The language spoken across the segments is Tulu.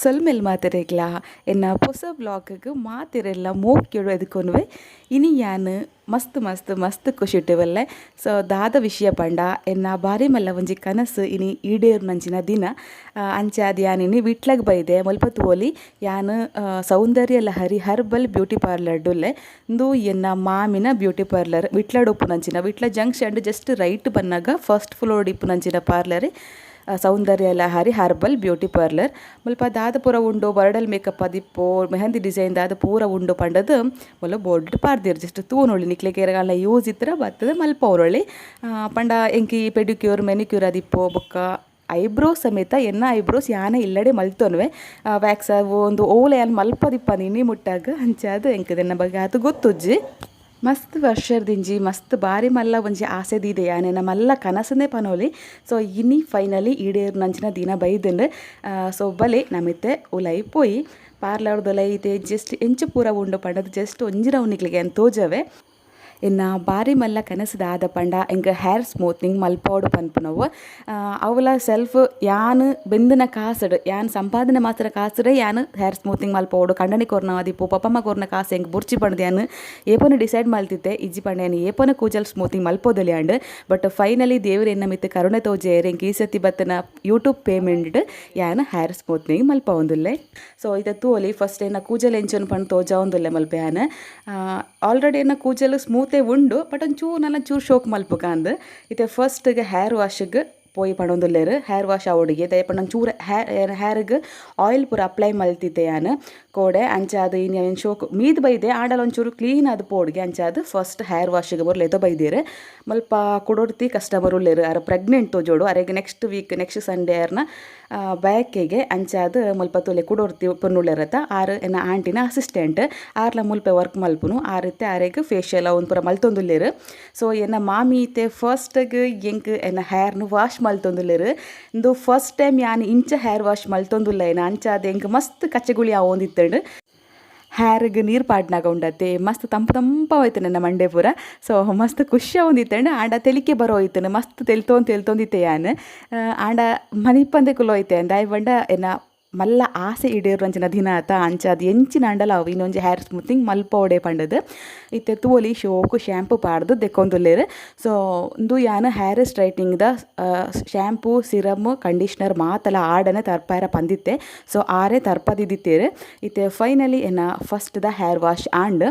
ಸೊಲ್ಮೆಲ್ ಮಾತೆರೆಗ್ಲಾ ಎನ್ನ ಪೊಸ ವ್ಲಾಗ್ಗ್ ಮಾತೆರೆಲ್ಲ ಮೋಕ್ಯೊಡು ಎದುಕೊನುವೆ. ಇನಿ ಯಾನ್ ಮಸ್ತ್ ಮಸ್ತ್ ಮಸ್ತ್ ಖುಷಿಟುವಲ್ಲೆ. ಸೊ ದಾದ ವಿಷಯ ಪಂಡ ಎನ್ನ ಬಾರಿ ಮಲ್ಲ ಒಂಜಿ ಕನಸು ಇನಿ ಈಡೇರುನಂಚಿನ ದಿನ. ಅಂಚಾದ್ ಯಾನ್ ಇನಿ ವಿಟ್ಲಗ್ ಬೈದೆ. ಮುಲ್ಪ ತೂವೊಲಿ ಯಾನ್ ಸೌಂದರ್ಯ ಲಹರಿ herbal beauty parlour ಡುಲ್ಲೆ. ಇಂದು ಎನ್ನ ಮಾಮಿನ ಬ್ಯೂಟಿ ಪಾರ್ಲರ್ ವಿಟ್ಲಡ್ ಉಪ್ಪುನಂಚಿನ. ವಿಟ್ಲ junction just right ಬನ್ನಗ ಫಸ್ಟ್ ಫ್ಲೋರ್ ಇಪ್ಪುನಂಚಿನ parlour Soundarya Lahari herbal beauty parlour. ಮುಲ್ಪ ದಾದ ಪೂರ ಉಂಡು ಬ್ರೈಡಲ್ ಮೇಕಪ್ ಆದಿಪ್ಪು ಮೆಹಂದಿ ಡಿಸೈನ್ ದಾದ ಪೂರ ಉಂಡು ಪಂಡದು ಮುಲ್ಲ ಬೋರ್ಡ್ ಪಾಡ್ದೆರ್. ಜಸ್ಟ್ ತೂವೊನೊಳಿ ನಿಕ್ಲೆಗ್ ಏರೆಗಾಂಡ ಯೂಸ್ ಇತ್ತರ ಬತ್ತುದು ಮಲ್ಪವೊನೊಳಿ. ಪಂಡ ಎಂಕ್ ಈ ಪೆಡಿಕ್ಯೂರ್ ಮೆನಿಕ್ಯೂರ್ ಆದಿಪ್ಪು ಬೊಕ್ಕ ಐಬ್ರೋ ಸಮೇತ ಎನ್ನ ಐಬ್ರೋಸ್ ಯಾನೆ ಇಲ್ಲಡೆ ಮಲ್ತೊನುವೆ. ವ್ಯಾಕ್ಸ್ ಒಂದು ಓಲೆ ಯಾನ್ ಮಲ್ಪದಿಪ್ಪಂದು ಇನಿ ಮುಟ್ಟಾಗ ಅಂಚಾದ್ ಎಂಕ್ ಎನ್ನ ಬಗ್ಗೆ ಆತ್ ಗೊತ್ತುಜ್ಜಿ. ಮಸ್ತ್ ವರ್ಷರ್ದಿಂಜಿ ಮಸ್ತ್ ಬಾರಿ ಮಲ್ಲ ಒಂಜಿ ಆಸೆ ದೀದೆ ಯಾನೆನ ಮಲ್ಲ ಕನಸನೆ ಪನೊಲಿ. ಸೊ ಇನಿ ಫೈನಲಿ ಈಡೇರುನಂಚಿನ ದಿನ ಬೈದುಂಡು. ಸೊ ಬಲೆ ನಮಿತೆ ಉಲೈ ಪೋಯಿ ಪಾರ್ಲರ್ ದೊಲೈ ಇತ್ತೆ ಜಸ್ಟ್ ಎಂಚ ಪೂರ ಉಂಡು ಪಂಡದು ಜಸ್ಟ್ ಒಂಜಿ ರೌಂಡ್ ನಿಕ್ಲೆಗ್ ಯಾನ್ ತೋಜವೆ. ಎನ್ನ ಬಾರಿ ಮಲ್ಲ ಕನಸು ದಾದ ಪಂಡ ಎಂಕ್ ಹೇರ್ ಸ್ಮೂತ್ನಿಂಗ್ ಮಲ್ಪೊಡು ಪನ್ಪುನವು. ಅವ್ಲ ಸೆಲ್ಫ್ ಯಾನ್ ಬೆಂದಿನ ಕಾಸುಡು ಯಾನ್ ಸಂಪಾದನೆ ಮಾತ್ರ ಕಾಸುಡೆ ಯಾನ್ ಹೇರ್ ಸ್ಮೂತ್ನಿಂಗ್ ಮಲ್ಪೊಡು. ಕಂಡನಿ ಕೊರ್ನ ಆದಿಪ್ಪು ಪಪ್ಪಮ್ಮ ಕೊರ್ನ ಕಾಸು ಎಂಕ್ ಬೊರ್ಚಿ ಪಂಡ್ದ್ ಯಾನ್ ಏಪನ ಡಿಸೈಡ್ ಮಲ್ತಿತ್ತೆ. ಇಜ್ಜಿ ಪಂಡ ಯಾನ್ ಏಪನ ಕೂಜಲ್ ಸ್ಮೂತ್ನಿಂಗ್ ಮಲ್ಪೊದೊಲಿ and. But finally ದೇವೆರ್ ಎನ್ನ ಮಿತ್ತ್ ಕರುಣೆ ತೋಜೆರ್. ಎಂಕ್ ಈ ಸರ್ತಿ ಬತ್ತಿನ ಯೂಟ್ಯೂಬ್ ಪೇಮೆಂಟ್ ಯಾನ್ ಹೇರ್ ಸ್ಮೂತ್ನಿಂಗ್ ಮಲ್ಪವೊಂದುಲ್ಲೆ. ಸೊ ಇತ್ತೆ ತೂವೊಲಿ ಫಸ್ಟ್ ಎನ್ನ ಕೂಜಲ್ ಎಂಚನ ಪಂದ್ ತೋಜಾವೊಂದುಲ್ಲೆ ಮಲ್ಪ ಯಾನ್. ಆಲ್ರೆಡಿ ಎನ್ನ ಕೂಜಲ್ ಸ್ಮೂತ್ ಉಂಡು ಬಟ್ ಒಂಚೂರು ನನ ಚೂರು ಶೋಕ್ ಮಲ್ಪುಗ ಅಂದ್. ಇತ್ತೆ ಫಸ್ಟ್ಗೆ ಹೇರ್ ವಾಶ್ಗ್ ಪೋಯಿ ಪಣೊಂದುಲ್ಲೆರ್. ಹೇರ್ ವಾಶ್ ಆವೊಡುಗೆ ದಾಯೆ ಪಂಡ ಒಂಚೂರು ಹೇರ್ಗ್ ಆಯಿಲ್ ಪೂರ ಅಪ್ಲೈ ಮಲ್ತಿತ್ತೆ ಯಾನ್ ಕೋಡೆ. ಅಂಚಾದ್ ಇನಿ ಅವೆನ್ ಶೋಕ್ ಮೀದ್ ಬೈದೆ ಆಂಡಲ ಒಂಚೂರು ಕ್ಲೀನ್ ಆದ್ ಪೋಡುಗೆ. ಅಂಚಾದ್ ಫಸ್ಟ್ ಹೇರ್ ವಾಶ್ಗ್ ಪೂರ ಲೆತೊ ಬೈದೆರ್. ಮುಲ್ಪ ಕುಡೊರ್ತಿ ಕಸ್ಟಮರ್ ಉಲ್ಲೆರ್. ಅರ್ ಪ್ರೆಗ್ನೆಂಟ್ ತೋಜೋಡು. ಅರೆಗ್ next week next Sunday ಅರ್ನ ಬಯಕೆಗೆ. ಅಂಚಾದ್ ಮುಲ್ಪ ತೂಲೆ ಕುಡೊರ್ತಿ ಪೊಣ್ಣುಲ್ಲೆರತ ಆರ್ ಎನ್ನ ಆಂಟಿನ ಅಸಿಸ್ಟೆಂಟ್. ಆರ್ಲ ಮುಲ್ಪ ವರ್ಕ್ ಮಲ್ಪುನು. ಆರ್ ಇತ್ತೆ ಅರೆಗ್ ಫೇಶಿಯಲ್ ಅವನ್ ಪೂರ ಮಲ್ತೊಂದುಲ್ಲೆರ್. ಸೊ ಎನ್ನ ಮಾಮಿ ಇತ್ತೆ ಫಸ್ಟ್ಗ್ ಎಂಕ್ ಎನ್ನ ಹೇರ್ನ್ ವಾಶ್ ಮಲ್ತೊಂದುಲ್ಲೆರ್. ಇಂದು ಫಸ್ಟ್ ಟೈಮ್ ಯಾನ್ ಇಂಚ ಹೇರ್ ವಾಶ್ ಮಲ್ತೊಂದುಲ್ಲೆನ. ಅಂಚಾದ್ ಎಂಕ್ ಮಸ್ತ್ ಕಚ್ಚೆಗುಳಿ ಆವೊಂದಿತ್ತುಂಡು. ಹೇರ್ಗ್ ನೀರು ಪಾಡ್ನಾಗ ಉಂಡತೆ ಮಸ್ತ್ ತಂಪು ತಂಪಾಯ್ತು ನನ್ನ ಮಂಡೆ ಪೂರ. ಸೊ ಮಸ್ತ್ ಖುಷಿ ಆವೊಂದಿತ್ತುಂಡು. ಆಂಡ ತೆಲಿಕೆ ಬರೋಯ್ತುಂಡು. ಮಸ್ತ್ ತೆಲ್ತೊಂದು ತೆಲ್ತೊಂದಿತ್ತೆ ಯಾನ್. ಆಂಡ ಮನಿಪಂದೆ ಕುಲ್ಲೋಯ್ತೆ. ದಾಯೆ ಪಂಡ ಎನ್ನ ಮಲ್ಲ ಆಸೆ ಈಡೇರುನಂಚಿನ ದಿನ ಆತ. ಅಂಚಾದ್ ಎಂಚಿನ ಆಂಡಲ ಅವು ಇನ್ನೊಂಜಿ ಹೇರ್ ಸ್ಮೂತ್ನಿಂಗ್ ಮಲ್ಪೊಡೆ ಪಂಡದು. ಇತ್ತೆ ತೂವೊಲಿ ಶೋಕು ಶ್ಯಾಂಪು ಪಾಡ್ದು ದೆಕ್ಕೊಂದುಲ್ಲೆರ್. ಸೊ ಉಂದು ಯಾನ್ ಹೇರ್ ಸ್ಟ್ರೈಟ್ನಿಂಗ್ ದ shampoo serum conditioner ಮಾತಲ ಆಡನೆ ತರ್ಪಾಯರ ಪಂದಿತ್ತೆ. ಸೊ ಆರೆ ತರ್ಪದಿತ್ತಿತ್ತೆರ್. ಇತ್ತೆ ಫೈನಲಿ ಎನ್ನ first the hair wash and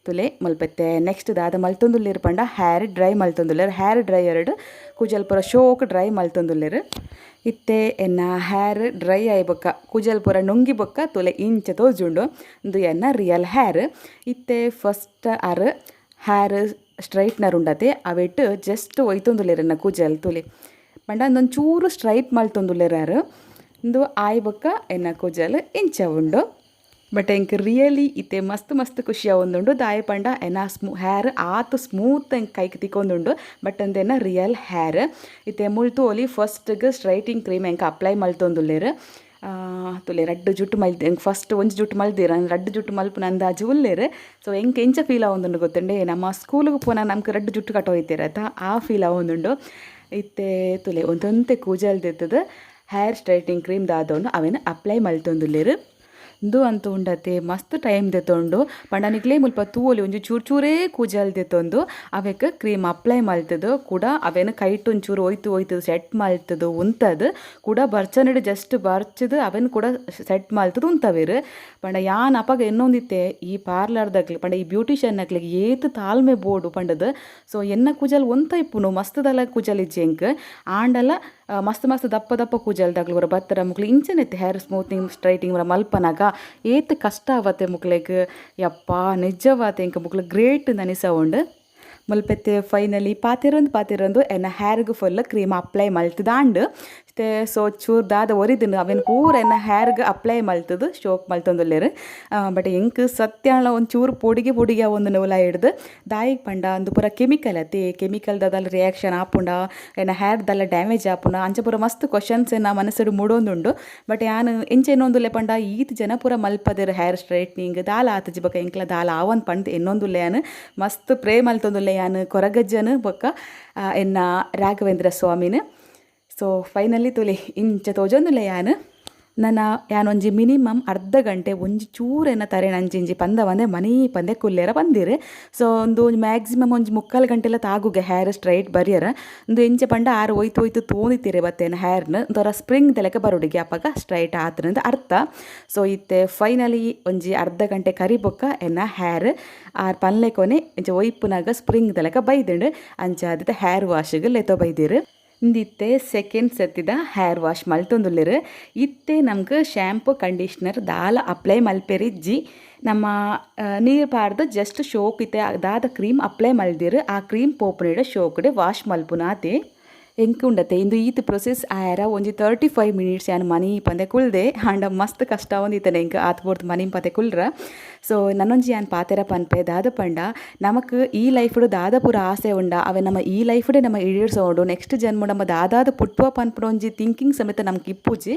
ತುಲೆ ಮಲ್ಪತ್ತೆ. Next ದಾದ ಮಲ್ತೊಂದುಲ್ಲೆರ್ ಪಂಡ ಹೇರ್ ಡ್ರೈ ಮಲ್ತೊಂದುಲ್ಲೆರ್. ಹೇರ್ ಡ್ರೈಯರ್ಡ್ ಕೂಜಲ್ ಪೂರ ಶೋಕ್ ಡ್ರೈ ಮಲ್ತೊಂದುಲ್ಲೆರ್. ಇತ್ತೆ ಎನ್ನ ಹೇರ್ ಡ್ರೈ ಆಯಿ ಬೊಕ್ಕ ಕೂಜಲ್ ಪೂರ ನುಂಗಿ ಬೊಕ್ಕ ತುಲೆ ಇಂಚ ತೋಜುಂಡು. ಉಂದು ಎನ್ನ ರಿಯಲ್ ಹೇರ್. ಇತ್ತೆ ಫಸ್ಟ್ ಅರ್ ಹೇರ್ ಸ್ಟ್ರೈಟ್ನರ್ ಉಂಡತೆ ಅವೆಟ್ ಜಸ್ಟ್ ಒಯ್ತೊಂದುಲ್ಲೆರ್ ಎನ್ನ ಕೂಜಲ್ ತುಲೆ. ಪಂಡ ಉಂದೊಂಚೂರು ಸ್ಟ್ರೈಟ್ ಮಲ್ತೊಂದುಲ್ಲೆರ್ ಆರ್. ಉಂದು ಆಯಿ ಬೊಕ್ಕ ಎನ್ನ ಕೂಜಲ್ ಇಂಚ ಉಂಡು. ಬಟ್ ಎಂಕ್ ರಿಯಲಿ ಇತ್ತೆ ಮಸ್ತ್ ಮಸ್ತ್ ಖುಷಿ ಆವೊಂದುಂಡು. ದಾಯೆ ಪಂಡ ಎನ್ನ ಹೇರ್ ಆತ್ ಸ್ಮೂತ್ ಎಂಕ್ ಕೈಕ್ ತಿಕ್ಕೊಂದುಂಡು. ಬಟ್ ಉಂದೆನ್ನ ರಿಯಲ್ ಹೇರ್. ಇತ್ತೆ ಮುಲ್ ತೂವೊಲಿ ಫಸ್ಟ್ಗ್ ಸ್ಟ್ರೈಟಿಂಗ್ ಕ್ರೀಮ್ ಎಂಕ್ ಅಪ್ಲೈ ಮಲ್ತೊಂದುಲ್ಲೆರ್. ತುಲೆ ರಡ್ಡ್ ಜುಟ್ಟು ಮಲ್ತ್ ಎಂಕ್ ಫಸ್ಟ್ ಒಂಜಿ ಜುಟ್ಟು ಮಲ್ದೆರ್ ರಡ್ಡ್ ಜುಟ್ಟು ಮಲ್ಪುನ ಅಂದಾಜು ಉಲ್ಲೆರ್. ಸೊ ಎಂಕ್ ಎಂಚ ಫೀಲ್ ಆವೊಂದುಂಡು ಗೊತ್ತುಂಡೆ, ನಮ್ಮ ಸ್ಕೂಲ್ಗ್ ಪೋನಗ ನಮ್ಕ್ ರಡ್ಡ್ ಜುಟ್ಟು ಕಟ್ಟೋಯ್ತೆರ್ ಅತ ಆ ಫೀಲ್ ಆವೊಂದುಂಡು. ಇತ್ತೆ ತುಲೆ ಒಂತೊಂತೆ ಕೂಜಲ್ ದೆತ್ತುದು hair straightening cream ದಾದ ಉಂಡು ಅವೆನ್ ಅಪ್ಲೈ ಮಲ್ತೊಂದುಲ್ಲೆರ್. ಉಂದು ಅಂತು ಉಂಡತೆ ಮಸ್ತ್ ಟೈಮ್ ದೆತ್ತೊಂಡು. ಪಂಡ ನಿಕ್ಲೆ ಮುಲ್ಪ ತೂವೊಲಿ ಒಂಜಿ ಚೂರು ಚೂರೇ ಕೂಜಲ್ ದೆತ್ತೊಂದು ಅವೆಕ್ ಕ್ರೀಮ್ ಅಪ್ಲೈ ಮಲ್ತುದು ಕುಡ ಅವೆನ್ ಕೈಟ್ ಒಂಚೂರು ಒಯ್ತು ಒಯ್ತು ಸೆಟ್ ಮಲ್ತುದು ಉಂತದು ಕುಡ ಬರ್ಚನಡ್ ಜಸ್ಟ್ ಬರ್ಚುದು ಅವೆನ್ ಕೂಡ ಸೆಟ್ ಮಲ್ತುದು ಉಂತವೆರ್. ಪಂಡ ಯಾನ್ ಅಪಗ ಎನ್ನೊಂದಿತ್ತೆ ಈ ಪಾರ್ಲರ್ ದಕ್ಲ್ ಪಂಡ ಈ ಬ್ಯೂಟಿಷಿಯನ್ ನಕ್ಲೆಗ್ ಏತ್ ತಾಳ್ಮೆ ಬೋಡು ಪಂಡದು. ಸೊ ಎನ್ನ ಕೂಜಲ್ ಒಂತ ಇಪ್ಪುನು ಮಸ್ತ್ ದಾಲ ಕೂಜಲ್ ಇಜ್ಜಿ ಎಂಕ್. ಆಂಡಲ ಮಸ್ತ್ ಮಸ್ತ್ ದಪ್ಪ ದಪ್ಪ ಕೂಜಲ್ ದಕ್ಲು ಪೂರ ಬತ್ತರ ಮುಕ್ಲು ಇಂಚನೆ hair smoothing straightening ಪೂರ ಮಲ್ಪನಗ ಏತ್ ಕಷ್ಟ ಆವತ್ತೆ ಮುಕ್ಲೆಗ್. ಯಪ್ಪಾ ನಿಜವಾದ್ ಎಂಕ್ ಮುಕ್ಲು ಗ್ರೇಟ್ ಅನಿಸವುಂಡು. ಮುಲ್ಪೆತ್ತೆ ಫೈನಲಿ ಪಾತೆರೊಂದು ಪಾತೆರೊಂದು ಎನ್ನ ಹೇರ್ಗ್ full cream apply ಮಲ್ತುದಾಂಡ್. ಇತ್ತೆ ಸೊ ಚೂರು ದಾದ ಒರಿದುಂಡು ಅವೆನ್ ಪೂರ ಎನ್ನ ಹೇರ್ಗ್ ಅಪ್ಲೈ ಮಲ್ತುದು ಶೋಕ್ ಮಲ್ತೊಂದುಲ್ಲೆರ್. ಬಟ್ ಎಂಕ್ ಸತ್ಯಾಲ ಒಂಚೂರು ಪೊಡಿಗೆ ಪೊಡಿಗೆ ಆವೊಂದುಂಡು ಉಲಾಯಿ ಹಿಡ್ದು. ದಾಯೆಗ್ ಪಂಡ ಉಂದು ಪೂರ ಕೆಮಿಕಲ್ ಅತೆ ಕೆಮಿಕಲ್ ದಾದಲ ರಿಯಾಕ್ಷನ್ ಆಪುಂಡ ಎನ್ನ ಹೇರ್ ದಾಲ ಡ್ಯಾಮೇಜ್ ಆಪುಂಡ ಅಂಚ ಪೂರ ಮಸ್ತ್ ಕ್ವಶನ್ಸ್ ಎನ್ನ ಮನಸ್ಸುಡು ಮೂಡೊಂದುಂಡು. ಬಟ್ ಯಾನ್ ಎಂಚ ಎನ್ನೊಂದುಲ್ಲೆ ಪಂಡ ಈತ್ ಜನ ಪೂರ ಮಲ್ಪದೆರ್ ಹೇರ್ ಸ್ಟ್ರೈಟ್ನಿಂಗ್ ದಾಲ ಆತುಜಿ ಬೊಕ ಎಂಕ್ಲ ದಾಲ ಆವಂದ್ ಪಂದ್ ಎನ್ನೊಂದುಲ್ಲೆ ಯಾನ್. ಮಸ್ತ್ ಪ್ರೇ ಮಲ್ತೊಂದುಲ್ಲೆ ಯಾನ್ ಕೊರಗಜ್ಜನ್ ಬೊಕ್ಕ ಎನ್ನ ರಾಘವೇಂದ್ರ ಸ್ವಾಮಿನ. ಸೊ ಫೈನಲಿ ತುಲೆ ಇಂಚ ತೋಜೊಂದುಲ್ಲೆ ಯಾನ್. ನನ ಯಾನೊಂಜಿ ಮಿನಿಮಮ್ ಅರ್ಧ ಗಂಟೆ ಒಂಜಿ ಚೂರೆನ ತರೆ ನಂಚಿಂಚಿ ಪಂದ ಬಂದೆ ಮನಿ ಪಂದೆ ಕುಲ್ಲೇರ ಬಂದಿರು. ಸೊ ಒಂದು ಮ್ಯಾಕ್ಸಿಮಮ್ ಒಂಜಿ ಮುಕ್ಕಾಲು ಗಂಟೆಲ ತಾಗುಗೆ ಹೇರ್ ಸ್ಟ್ರೈಟ್ ಬರ್ಯರ. ಒಂದು ಎಂಚ ಪಂಡ ಆರು ಒಯ್ತು ಒಯ್ತು ತೋನಿತ್ತೀರಿ ಬತ್ತೇನ ಹೇರ್ನ ಒಂಥರ ಸ್ಪ್ರಿಂಗ್ ತಲೆಕ ಬರೋಡಿಗೆ ಅಪಗ ಸ್ಟ್ರೈಟ್ ಆತನಂತ ಅರ್ಥ. ಸೊ ಇತ್ತೆ ಫೈನಲಿ ಒಂಜಿ ಅರ್ಧ ಗಂಟೆ ಕರಿಬೊಕ್ಕ ಎನ್ನ ಹೇರ್ ಆರ್ ಪನ್ಲೆ ಕೊನೆ ಇಂಚ ಒಯ್ಪುನಾಗ ಸ್ಪ್ರಿಂಗ್ ತಲೆಕ ಬೈದುಂಡು. ಅಂಚ ಆದಿತ್ತೆ ಹೇರ್ ವಾಶ್ಗೆ ಲೆತೊ ಬೈದಿರು. ಇಂದಿತ್ತೆ ಸೆಕೆಂಡ್ ಸತ್ತಿದ ಹೇರ್ ವಾಶ್ ಮಲ್ತೊಂದುಲ್ಲೆರ್. ಇತ್ತೆ ನಮ್ಗೆ ಶ್ಯಾಂಪು ಕಂಡೀಷ್ನರ್ ದಾಲ ಅಪ್ಲೈ ಮಲ್ಪೆರಿಜ್ಜಿ. ನಮ್ಮ ನೀರು ಪಾಡ್ದು ಜಸ್ಟ್ ಶೋಕ್ ಇತ್ತೆ ದಾದ ಕ್ರೀಮ್ ಅಪ್ಲೈ ಮಲ್ದಿರು, ಆ ಕ್ರೀಮ್ ಪೋಪುನಿಡ ಶೋಕುಡೆ ವಾಶ್ ಮಲ್ಪುನಾತೆ. ಎಂಕ್ ಉಂಡತೆ ಇಂದು ಈತ್ ಪ್ರೊಸೆಸ್ ಆಯರ ಒಂಜಿ 35 ಮಿನಿಟ್ಸ್ ಯಾನ್ ಮನಿ ಪಂದೆ ಕುಲ್ದೆ. ಆಂಡ ಮಸ್ತ್ ಕಷ್ಟ ಒಂದಿತ್ತನೆ ಎಂಕ್ ಆತ್ ಪೊರ್ತು ಮನಿ ಪಂದೆ ಕುಲ್ರ. ಸೊ ನನೊಂಜಿ ಯಾನ್ ಪಾತೆರ ಪನ್ಪೆ, ದಾದ ಪಂಡ ನಮಕ್ ಈ ಲೈಫ್ಡು ದಾದ ಪೂರ ಆಸೆ ಉಂಡ ಅವೆ ನಮ್ಮ ಈ ಲೈಫ್ಡೆ ನಮ್ಮ ಈಡೇರ್ಸೋಡು. ನೆಕ್ಸ್ಟ್ ಜನ್ಮ ನಮ್ಮ ದಾದಾದ ಪುಟ್ಟುವ ಪನ್ಪುನ ಒಂಜಿ ಥಿಂಕಿಂಗ್ ಸಮೇತ ನಮ್ಗೆ ಇಪ್ಪುಜಿ.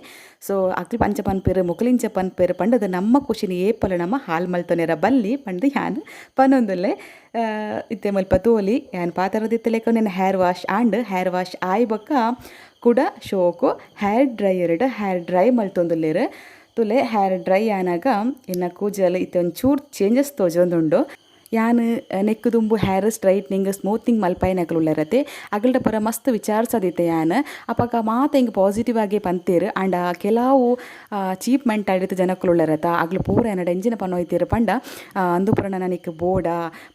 ಸೊ ಅಕ್ಲು ಅಂಚ ಪನ್ಪೆರ್, ಮೊಕುಲು ಇಂಚ ಪನ್ಪೆರ್ ಪಂಡದು ನಮ್ಮ ಖುಷಿನ ಏಪಲ ನಮ್ಮ ಹಾಲ್ ಮಲ್ತೊನೆರ ಬಲ್ಲಿ ಪಂದ್ ಯಾನ್ ಪನೊಂದುಲ್ಲೆ. ಇತ್ತೆ ಮಲ್ಪ ತೋಲಿ ಯಾನ್ ಪಾತೆರದಿತ್ತಲೆಕ ನೆನ್ನ hair wash and hair wash ಆಯ್ ಬೊಕ್ಕ ಕುಡ ಶೋಕು ಹೇರ್ ಡ್ರೈಯರ್ಡ್ ಹೇರ್ ಡ್ರೈ ಮಲ್ತೊಂದುಲ್ಲೆರ್. ತುಲೆ ಹೇರ್ ಡ್ರೈ ಆನಾಗ ಎನ್ನ ಕೂಜಲ್ ಇತ್ತೆ ಒಂಚೂರು ಚೇಂಜಸ್ ತೋಜೊಂದುಂಡು. ಯಾನ್ ನೆಕ್ಕ್ ದುಂಬು hair straightening smoothing ಮಲ್ಪಾಯಿನಕುಲು ಉಲ್ಲೆರತೆ, ಅಗಲ್ಡ ಪೂರ ಮಸ್ತ್ ವಿಚಾರಿಸದಿತ್ತೆ ಯಾನ್. ಅಪಗ ಮಾತ ಎಂಕ್ ಪಾಸಿಟಿವ್ ಆಗಿ ಪಂತೇರ್. ಆಂಡ ಕೆಲವು ಚೀಪ್ ಮೆಂಟಾಲಿಟಿ ಜನಕುಲು ಉಲ್ಲೆರತ, ಅಗ್ಲು ಪೂರ ಎನ್ನಡ ಎಂಚಿನ ಪನೊಯ್ತೆರ್ ಪಂಡ, ಅಂದು ಪೂರ ನನ ನಿಕ್ಕ್ ಬೋಡ,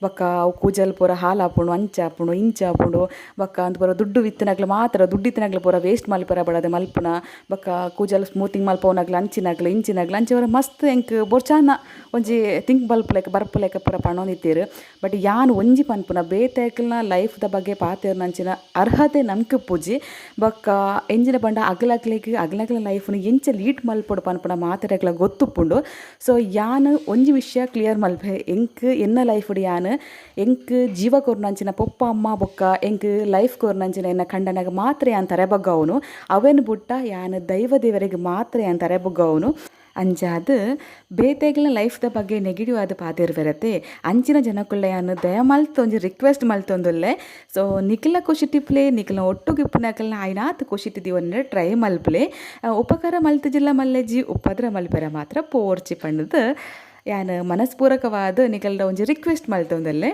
ಬೊಕ್ಕ ಅವು ಕೂಜಲ್ ಪೂರ ಹಾಲಾಪುಂಡು, ಅಂಚ ಆಪುಂಡು, ಇಂಚ ಆಪುಂಡು, ಬೊಕ್ಕ ಅಂದು ಪೂರ ದುಡ್ಡು ಇತ್ತಿನಕ್ಲು ಮಾತ್ರ, ದುಡ್ಡು ಇತ್ತಿನಕ್ಲು ಪೂರ ವೇಸ್ಟ್ ಮಲ್ಪೆರ ಬಡದು ಮಲ್ಪುನ, ಬೊಕ್ಕ ಕೂಜಲ್ ಸ್ಮೂತಿಂಗ್ ಮಲ್ಪವುನಕ್ಲು ಅಂಚಿನಕ್ಲು ಇಂಚಿನಕ್ಲು ಅಂಚ ಪೂರ ಮಸ್ತ್ ಎಂಕ್ ಬೊರ್ಚಾನ ಒಂಜಿ ಥಿಂಕ್ ಬಲ್ಪುಲೆಕ ಬರ್ಪುಲೆಕ ಪೂರ ಪನೊಂದಿತ್ತೆರ್. ಬಟ್ ಯಾನ್ ಒಂಜಿ ಪನ್ಪುನ, ಬೇತೆಕ್ಲ್ನ ಲೈಫ್ದ ಬಗ್ಗೆ ಪಾತೆರ್ನಂಚಿನ ಅರ್ಹತೆ ನಮ್ಕ್ ಇಪ್ಪುಜಿ. ಬೊಕ್ಕ ಎಂಚಿನ ಪಂಡ ಅಗಲಕ್ಲೆಗ್ ಅಗಲಕ್ಲೆನ ಲೈಫ್ನ್ ಎಂಚ ಲೀಡ್ ಮಲ್ಪೊಡು ಪನ್ಪುನ ಮಾತೆರೆಗ್ಲ ಗೊತ್ತುಪ್ಪುಂಡು. ಸೊ ಯಾನ್ ಒಂಜಿ ವಿಷಯ ಕ್ಲಿಯರ್ ಮಲ್ಪೆ, ಎಂಕ್ ಎನ್ನ ಲೈಫ್ಡ್ ಯಾನ್ ಎಂಕ್ ಜೀವ ಕೊರ್ನಂಚಿನ ಪೊಪ್ಪ ಅಮ್ಮ ಬೊಕ್ಕ ಎಂಕ್ ಲೈಫ್ ಕೊರ್ನಂಚಿನ ಎನ್ನ ಕಂಡನಗ ಮಾತ್ರ ಯಾನ್ ತರೆ ಬಗ್ಗವುನು. ಅವೆನ್ ಬುಟ್ಟ ಯಾನ್ ದೈವ ದೇವರಿಗೆ ಮಾತ್ರ ಯಾನ್ ತರೆ ಬಗ್ಗವುನು. ಅಂಚಾದ್ ಬೇತೆಗ್ಲ ಲೈಫ್ದ ಬಗ್ಗೆ ನೆಗೆಟಿವ್ ಆದ್ ಪಾತೆರ್ವೆರತೆ, ಅಂಚಿನ ಜನಕುಲ್ನ ಯಾನ್ ದಯಮಲ್ತ್ ಒಂಜಿ ರಿಕ್ವೆಸ್ಟ್ ಮಲ್ತೊಂದುಲ್ಲೆ. ಸೊ ನಿಕ್ಲ್ನ ಖುಷಿ ತಿಪ್ಲೆ, ನಿಕ್ಲ್ನ ಒಟ್ಟುಗು ಇಪ್ಪುನಕಲ್ನ ಆಯ್ನಾತ್ ಖುಷಿ ದೀವೊನೆರೆ ಟ್ರೈ ಮಲ್ಪುಲೆ. ಉಪಕಾರ ಮಲ್ತಿಜಿಲ್ಲ ಮಲ್ಲೆಜಿ, ಉಪದ್ರ ಮಲ್ಪೆರೆ ಮಾತ್ರ ಪೋರ್ಚಿ ಪಂಡುದು ಯಾನ್ ಮನಸ್ಪೂರ್ವಕವಾದ್ ನಿಕಲ್ಡ ಒಂಜಿ ರಿಕ್ವೆಸ್ಟ್ ಮಲ್ತೊಂದುಲ್ಲೆ.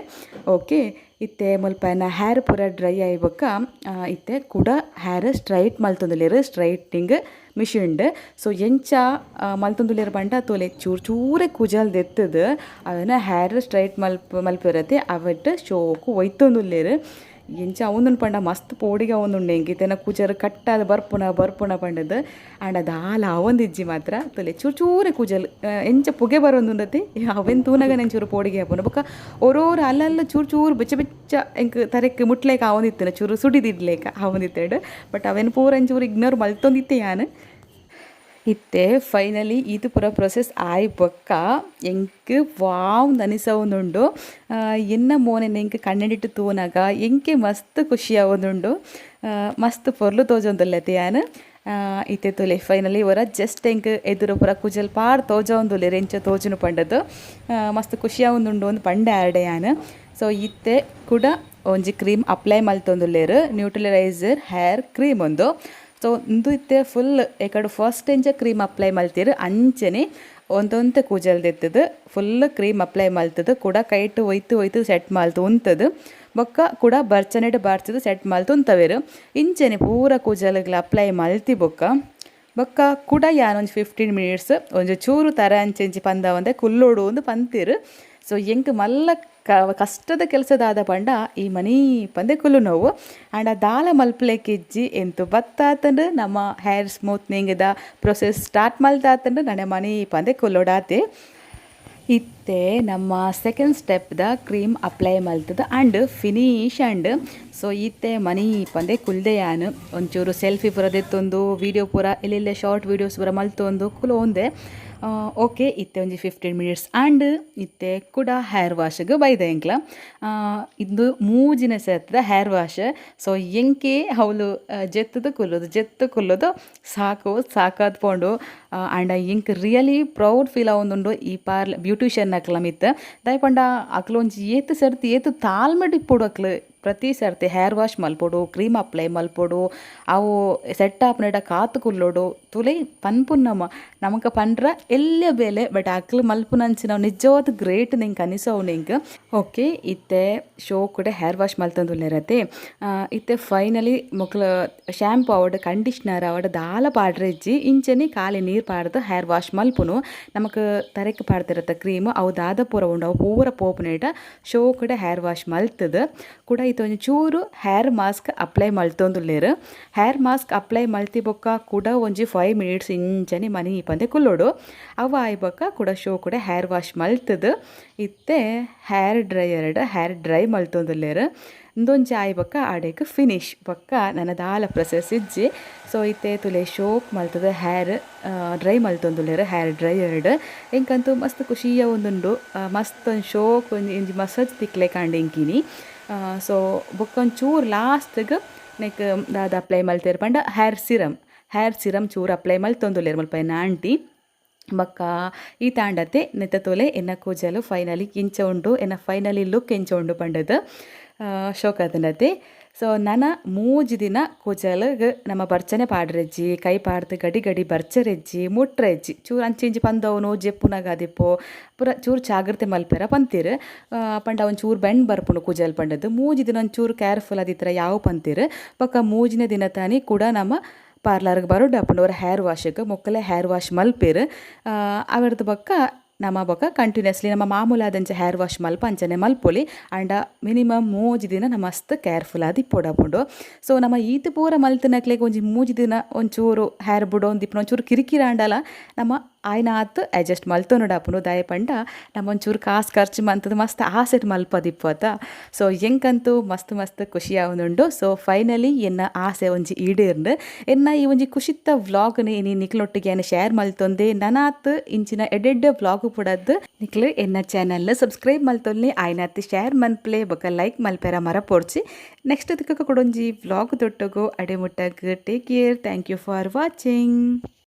ಓಕೆ, ಇತ್ತೆ ಮುಲ್ಪ ಎನ್ನ ಹೇರ್ ಪೂರ ಡ್ರೈ ಆಯಿ ಬೊಕ್ಕ ಇತ್ತೆ ಕುಡ ಹೇರ್ ಸ್ಟ್ರೈಟ್ ಮಲ್ತೊಂದುಲ್ಲೆರ್ ಸ್ಟ್ರೈಟ್ನಿಂಗ್ ಮಿಷಿನ್ಡ್. ಸೊ ಎಂಚ ಮಲ್ತೊಂದುಲ್ಲೆರ್ ಪಂಡ ತೋಲೆ, ಚೂರು ಚೂರೆ ಕುಜಲ್ ದೆತ್ತುದು ಅವೆನ ಹೇರ್ ಸ್ಟ್ರೈಟ್ ಮಲ್ಪೆರತೆ ಅವೆಟ್ ಶೋಕು ಒಯ್ತೊಂದುಲ್ಲೆರ್. ಎಂಚ ಅವೊಂದುಂಡು ಪಂಡ ಮಸ್ತ್ ಪೋಡಿಗೆ ಆವೊಂದುಂಡು ಎಂಕ್, ಇತ್ತೆನ ಕುಜಲ್ ಕಟ್ಟಾದ್ ಬರ್ಪುನ ಬರ್ಪುನ ಪಂಡುದು. ಆಂಡ ದಾಲ ಆವೊಂದಿಜ್ಜಿ ಮಾತ್ರ. ತೂಲೆ, ಚೂರು ಚೂರೆ ಕುಜಲ್ ಎಂಚ ಪುಗೆ ಬರೊಂದುಂಡತೆ, ಅವೆನ್ ತೂನಗನೆ ಒಂಚೂರು ಪೋಡಿಗೆ ಆಪುಂಡು. ಬೊಕ್ಕ ಒರೋರ ಅಲ್ಲಲ್ಲ ಚೂರು ಚೂರು ಬೆಚ್ಚ ಬೆಚ್ಚ ಎಂಕ್ ತರೆಕ್ ಮುಟ್ಲೆಕ ಆವೊಂದಿತ್ತುಂಡು, ಚೂರು ಸುಡಿದಿಡ್ಲೇಕ ಆವೊಂದಿತ್ತೆಡ್. ಬಟ್ ಅವೆನ್ ಪೂರ ಒಂಚೂರು ಇಗ್ನೋರ್ ಮಲ್ತೊಂದಿತ್ತೆ ಯಾನ್. ಇತ್ತೆ ಫೈನಲಿ ಈತ್ ಪೂರ ಪ್ರೊಸೆಸ್ ಆಯಿ ಬೊಕ್ಕ ಎಂಕ್ ವಾವ್ ಅನಿಸವೊಂದುಂಡು. ಎನ್ನ ಮೋನೆನ್ ಎಂಕ್ ಕಣ್ಣಡಿಟ್ ತೂನಗ ಎಂಕೆ ಮಸ್ತ್ ಖುಷಿ ಆವೊಂದುಂಡು. ಮಸ್ತ್ ಪೊರ್ಲು ತೋಜೊಂದುಲ್ಲೆತೆ ಯಾನ್. ಇತ್ತೆ ತೂಲೆ, ಫೈನಲಿ ಒರ ಜಸ್ಟ್ ಎಂಕ್ ಎದುರು ಪೂರ ಕುಜಲ್ ಪಾಡ್ ತೋಜೊಂದುಲ್ಲೆರ್, ಎಂಚ ತೋಜುನು ಪಂಡದು. ಮಸ್ತ್ ಖುಷಿ ಆವೊಂದುಂಡು ಅಂದ್ ಪಂಡೆ ಆರ್ಡೆ ಯಾನ್. ಸೊ ಇತ್ತೆ ಕುಡ ಒಂಜಿ ಕ್ರೀಮ್ ಅಪ್ಲೈ ಮಲ್ತೊಂದುಲ್ಲೆರ್, ನ್ಯೂಟ್ರಲೈಸರ್ ಹೇರ್ ಕ್ರೀಮ್ ಉಂದು. ಸೊ ಉಂದು ಇತ್ತೆ ಫುಲ್ ಎಕಡೆ ಫಸ್ಟ್ ಎಂಚ ಕ್ರೀಮ್ ಅಪ್ಲೈ ಮಲ್ತೆರ್ ಅಂಚನೆ ಒಂತೊಂತೆ ಕೂಜಲ್ ದೆತ್ತುದು full cream apply ಮಲ್ತುದು ಕುಡ ಕೈಟ್ ಒಯ್ತು ಒಯ್ತು ಸೆಟ್ ಮಲ್ತು ಉಂತದು. ಬೊಕ್ಕ ಕುಡ ಬರ್ಚನೆಡ್ ಬಾರ್ಚುದು ಸೆಟ್ ಮಲ್ತು ಉಂತವೆರ್. ಇಂಚನೆ ಪೂರ ಕೂಜಲ್ಗ್ಲ ಅಪ್ಲೈ ಮಲ್ತಿ ಬೊಕ್ಕ ಬೊಕ್ಕ ಕುಡ ಯಾನ್ ಒಂಜಿ 15 ಮಿನಿಟ್ಸ್ ಒಂಜಿ ಚೂರು ತರೆ ಅಂಚೆಂಚಿ ಪಂದ ಕುಲ್ಲೋಡು ಅಂದ್ ಪಂತೆರ್. ಸೊ ಎಂಕ್ ಮಲ್ಲ ಕಷ್ಟದ ಕೆಲಸ ದಾದ ಪಂಡ ಈ ಮನಿ ಪಂದೆ ಕುಲ್ಲುನವು. ಆಂಡ ದಾಲ ಮಲ್ಪುಲೆಕಿಜ್ಜಿ. ಎಂತು ಬತ್ತಾತಂಡ್, ನಮ್ಮ ಹೇರ್ ಸ್ಮೂತ್ನಿಂಗ್ ದ ಪ್ರೊಸೆಸ್ ಸ್ಟಾರ್ಟ್ ಮಲ್ತಾತಂಡ್, ನನೆ ಮನಿ ಪಂದೆ ಕುಲ್ಲೋಡಾತೆ. ಇತ್ತೆ ನಮ್ಮ ಸೆಕೆಂಡ್ ಸ್ಟೆಪ್ದ ಕ್ರೀಮ್ ಅಪ್ಲೈ ಮಲ್ತದ and finish and. So ಇತ್ತೆ ಮನಿ ಪಂದೆ ಕುಲ್ದೆ ಯಾನ್. ಒಂಚೂರು ಸೆಲ್ಫಿ ಪೂರ ದೆತ್ತೊಂದು, ವೀಡಿಯೋ ಪೂರ ಎಲ್ಲೆಲ್ಲೆ ಶಾರ್ಟ್ ವೀಡಿಯೋಸ್ ಪೂರ ಮಲ್ತೊಂದು ಕುಲೋಂದೆ. ಓಕೆ, ಇತ್ತೆ ಒಂಜಿ 15 ಮಿನಿಟ್ಸ್ ಆಂಡ್. ಇತ್ತೆ ಕುಡ ಹೇರ್ ವಾಶ್ಗ್ ಬೈದೆ ಎಂಕ್ಲ. ಇಂದು ಮೂಜಿನ ಸರ್ತಿದ hair wash. So ಎಂಕೆ ಅವ್ಲು ಜೆತ್ತುದು ಕುಲ್ಲುದು ಜೆತ್ತು ಕುಲ್ಲುದು ಸಾಕು ಸಾಕಾದ್ ಪೋಂಡು. ಆಂಡ ಎಂಕ್ really proud feel ಆವೊಂದುಂಡು ಈ ಪಾರ್ಲ ಬ್ಯೂಟಿಷಿಯನ್ ಅಕ್ಲ ಮಿತ್ತ್. ದಾಯೆ ಪಂಡ ಅಕ್ಲು ಒಂಜಿ ಏತ್ ಸರ್ತಿ ಏತ್ ತಾಳ್ಮೆಡ್ ಇಪ್ಪೊಡು ಅಕ್ಲು. ಪ್ರತಿ ಸರ್ತಿ ಹೇರ್ ವಾಶ್ ಮಲ್ಪೊಡು, ಕ್ರೀಮ್ ಅಪ್ಲೈ ಮಲ್ಪೊಡು, ಅವು ಸೆಟ್ ಆಪುನೆಟ ಕಾತ್ ಕುಲ್ಲೊಡು. ತುಲೈ ಪನ್ಪುನಮ ನಮಕ ಪಂಡ್ರ ಎಲ್ಯ ಬೇಲೆ, ಬಟ್ ಅಕ್ಲು ಮಲ್ಪುನಂಚಿನ ನಿಜವಾದ ಗ್ರೇಟ್ ನಿಂಕ್ ಅನಿಸವು ನಿಂಕ್. ಓಕೆ, ಇತ್ತೆ ಶೋಕುಡೆ ಹೇರ್ ವಾಶ್ ಮಲ್ತೊಂದುಲ್ಲೆರತೆ. ಇತ್ತೆ ಫೈನಲಿ ಮೊಕ್ಲು ಶಾಂಪು ಆವಡ್, ಕಂಡೀಷ್ನರ್ ಆವಡ್ ದಾಲ ಪಾಡ್ರೆ ಇಜ್ಜಿ. ಇಂಚನೆ ಖಾಲಿ ನೀರು ಪಾಡ್ದು ಹೇರ್ ವಾಶ್ ಮಲ್ಪುನು. ನಮಕ್ ತರೆಕ್ ಪಾಡ್ದಿರತ್ತ ಕ್ರೀಮ್ ಅವು ದಾದ ಪೂರ ಉಂಡು, ಅವು ಪೂರ ಪೋಪುನೇಟ ಶೋಕುಡೆ ಹೇರ್ ವಾಶ್ ಮಲ್ತದು ಕೂಡ ಇತ್ತೆ ಒಂಜಿ ಚೂರು ಹೇರ್ ಮಾಸ್ಕ್ ಅಪ್ಲೈ ಮಲ್ತೊಂದುಲ್ಲೆರ್. ಹೇರ್ ಮಾಸ್ಕ್ ಅಪ್ಲೈ ಮಲ್ತಿ ಬೊಕ್ಕ ಕೂಡ ಒಂಜಿ 5 ಮಿನಿಟ್ಸ್ ಇಂಚನೆ ಮನಿ ಪಂದೆ ಕುಲ್ಲೊಡು. ಅವು ಆಯಿ ಬೊಕ್ಕ ಕೂಡ ಶೋಕುಡೆ ಹೇರ್ ವಾಶ್ ಮಲ್ತದು ಇತ್ತೆ ಹೇರ್ ಡ್ರೈಯರ್ಡ್ ಹೇರ್ ಡ್ರೈ ಮಲ್ತೊಂದುಲ್ಲೆರ್. ಇಂದೊಂಜಿ ಆಯಿ ಬೊಕ್ಕ ಆಡೆಗ್ ಫಿನಿಶ್. ಬೊಕ್ಕ ನನ ದಾಲ ಪ್ರೊಸೆಸ್ ಇಜ್ಜಿ. ಸೊ ಇತ್ತೆ ತುಲೆ ಶೋಕ್ ಮಲ್ತದು ಹೇರ್ ಡ್ರೈ ಮಲ್ತೊಂದುಲ್ಲೆರ್ ಹೇರ್ ಡ್ರೈಯರ್ಡ್. ಎಂಕಂತೂ ಮಸ್ತ್ ಖುಷಿಯ ಒಂದುಂಡು. ಮಸ್ತ್ ಒಂಜಿ ಶೋಕ್ ಒಂಜಿ ಒಂಜಿ ಮಸಾಜ್ ತಿಕ್ಲೆ ಕಾಂಡ್ ಎಂಕಿನಿ. ಸೊ ಬೊಕ್ಕ ಒಂಚೂರು ಲಾಸ್ಟ್ಗ್ ನೆಕ್ ದಾದ ಅಪ್ಲೈ ಮಲ್ತೆರ್ ಪಂಡ ಹೇರ್ ಸಿರಮ್. ಹೇರ್ ಸಿರಮ್ ಚೂರು ಅಪ್ಲೈ ಮಲ್ತೊಂದುಲ್ಲೆರ್ ಮುಲ್ಪ ಎನ್ನ ಆಂಟಿ. ಬೊಕ್ಕ ಈ ತಾಂಡತೆ ನೆತ್ತ ತೋಲೆ, ಎನ್ನ ಕೂಜಲು ಫೈನಲಿ ಇಂಚ ಉಂಡು, ಎನ್ನ ಫೈನಲಿ ಲುಕ್ ಎಂಚ ಉಂಡು ಪಂಡದು. ಶೋಕ್ ಆತುಂಡತೆ. ಸೊ ನನ 3 ದಿನ ಕೂಜಲ್ಗ್ ನಮ್ಮ ಬರ್ಚನೆ ಪಾಡ್ರೆಜ್ಜಿ, ಕೈ ಪಾಡ್ದು ಗಡಿ ಗಡಿ ಬರ್ಚರೆಜ್ಜಿ, ಮುಟ್ರೆಜ್ಜಿ. ಚೂರು ಅಂಚಿ ಇಂಚಿ ಪಂದವನು ಜೆಪ್ಪುನಗ ಆದಿಪ್ಪು ಪೂರ ಚೂರು ಜಾಗ್ರತೆ ಮಲ್ಪೆರ ಪಂತೀರು. ಪಂಡ ಒಂಚೂರು ಬೆಂಡ್ ಬರ್ಪುಂಡು ಕೂಜಲ್ ಪಂಡದು. 3 ದಿನ ಒಂಚೂರು ಕೇರ್ಫುಲ್ ಆದಿತ್ತರ ಯಾವ ಪಂತೀರು. ಬೊಕ್ಕ 3ನೇ ದಿನ ತಾನಿ ಕೂಡ ನಮ್ಮ ಪಾರ್ಲರ್ಗೆ ಬರೋಡು ಆಪುಂಡು ಅವರ ಹೇರ್ ವಾಶ್ಗೆ. ಮೊಕ್ಕಲೆ ಹೇರ್ ವಾಶ್ ಮಲ್ಪೆರು. ಅವೆರ್ದ್ ಬೊಕ್ಕ ನಮ ಬೊಕ್ಕ ಕಂಟಿನ್ಯೂಸ್ಲಿ ನಮ್ಮ ಮಾಮೂಲಾದಂಚ ಹೇರ್ ವಾಶ್ ಮಲ್ಪ ಅಂಚನೆ ಮಲ್ಪೊಲಿ. ಆಂಡ ಮಿನಿಮಮ್ 3 ದಿನ ನಮ ಮಸ್ತ್ ಕೇರ್ಫುಲ್ ಆದ್ ಇಪ್ಪೊಡಾಪುಂಡು. ಸೊ ನಮ ಈತ್ ಪೂರ ಮಲ್ತಿನಕ್ಲೆಗ್ ಒಂಜಿ 3 ದಿನ ಒಂಚೂರು ಹೇರ್ ಬುಡೊಂದಿಪ್ಪುನ ಒಂಚೂರು ಕಿರಿಕಿರಿ ಆಂಡಲ ನಮ ಆಯ್ನಾತ್ ಅಡ್ಜಸ್ಟ್ ಮಲ್ತೊನೊಡಾಪುಂಡು. ದಾಯೆ ಪಂಡ ನಮ ಒಂಚೂರು ಕಾಸ್ ಖರ್ಚು ಮಂತುದು ಮಸ್ತ್ ಆಸೆಟ್ ಮಲ್ಪದಿಪ್ಪು ಅತ. ಸೊ ಎಂಕಂತೂ ಮಸ್ತ್ ಮಸ್ತ್ ಖುಷಿ ಆವೊಂದುಂಡು. ಸೊ ಫೈನಲಿ ಎನ್ನ ಆಸೆ ಒಂಜಿ ಈಡೇರ್ಂಡ್. ಎನ್ನ ಈ ಒಂಜಿ ಖುಷಿತ್ತ ವ್ಲಾಗ್ನ್ ಇನಿ ನಿಕ್ಲೊಟ್ಟಿಗೆ ಯಾನ್ ಶೇರ್ ಮಲ್ತೊಂದೆ. ನನಾತ್ ಇಂಚಿನ ಎಡ್ಡೆಡ್ಡೆ ವ್ಲಾಗ್ ಪುಡದ್ ನಿಕ್ಲು ಎನ್ನ ಚಾನಲ್ ಸಬ್ಸ್ಕ್ರೈಬ್ ಮಲ್ತೊನ್ಲೆ, ಆಯ್ನಾತ್ ಶೇರ್ ಮನ್ಪ್ಲೆ, ಬೊಕ ಲೈಕ್ ಮಲ್ಪೆರ ಮರಪೊಡ್ಚಿ. ನೆಕ್ಸ್ಟ್ ತಿಕ್ಕಕ ಕುಡೊಂಜಿ ವ್ಲಾಗ್ ದೊಟ್ಟುಗು. ಅಡೆ ಮುಟ್ಟಗ್ take care. Thank you for watching.